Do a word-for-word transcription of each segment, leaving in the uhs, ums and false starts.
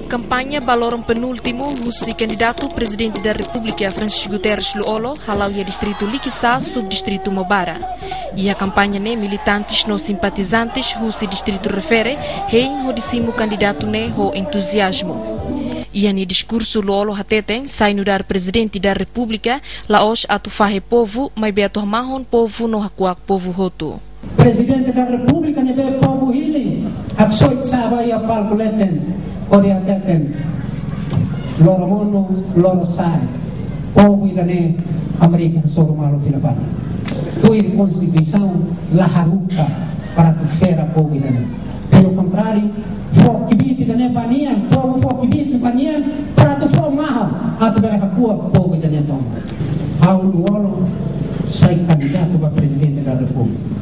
Kampaña ba loron penúltimu husi kandidatu Prezidente da Repúblika Francisco Guterres Lú-Olo hala'o iha distritu Likisá, subdistritu Maubara. Iha kampaña ne'e militantes no simpatizantes husi distritu refere hein hodi simu kandidatu ne'e ho entuziazmu. Iha nia diskursu Lú-Olo hateten sai nu'udar Prezidente da Repúblika la'ós atu fahe povu, maibé atu hamahon povu no hakuak povu hotu. Prezidente da Repúblika ne'ebé povu hili, haksoit sa'e ba iha palku leten, hodi hateten: Loro monu, loro sa'e. Povu ida-ne'e Amérika hasoru malu fila fali. Tuir Konstituisaun la haruka para atu fera povu ida-ne'e. Pelo contrário, fó kbiit ida-ne'e ba nia, povu fó kbiit ba nia, para atu fó mahon, atu bele hakuak povu ida-ne'e tomak. Ha'u Lú-Olo sai kandidatu ba Prezidente da Repúblika.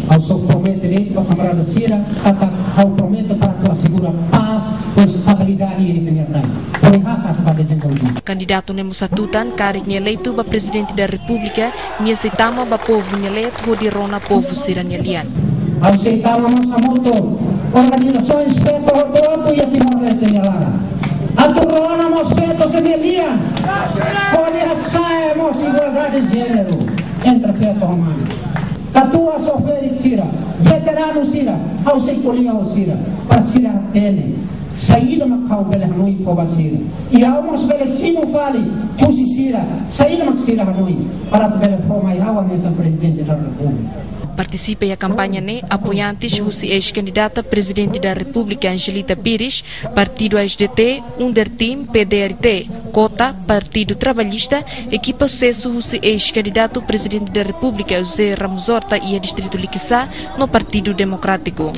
Ha'u só promete de'it ba kamarada sira, katak ha'u promete para atu asegura pás no estabilidade iha ita-nia rai. Hodi hakat ba dezenvolvimentu. Kandidatu ne'e mós hatutan karik nia eleitu ba Prezidente da Repúblika, nia sei tama ba povu nia leet hodi rona povu sira-nia lian. Ha'u sei tama mós hamutuk organizasoens feto hotu-hotu iha Timor-Leste nia laran, atu rona mós feto sira-nia lian, hodi hasa'e mós igualdade de jéneru entre feto ho mane. Katuas ho ferik sira, veteranu sira, ha'u sei ko'alia ho sira, para sira hatene saida mak ha'u bele hanoin fó ba sira. I ha'u mós bele simu fali husi sira saida mak sira hanoin, para atu bele fó mai ha'u hanesan Prezidente da Repúblika. Partisipa iha kampaña ne'e apoiantes husi eis-kandidata Prezidente da Repúblika Angelita Pires, Partidu A S D T, UNDERTIM, P D R T, KOTA, Partidu Trabalhista, ekipa susesu husi eis-kandidatu Prezidente da Repúblika José Ramos Horta iha distritu Likisá, no Partidu Demokrátiku.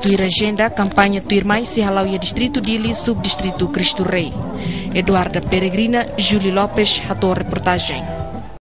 Tuir ajenda, kampaña tuirmai sei hala'o iha distritu Dili, subdistritu Cristo Rei. Eduarda Peregrina, Júlio Lopes, hato'o reportajen.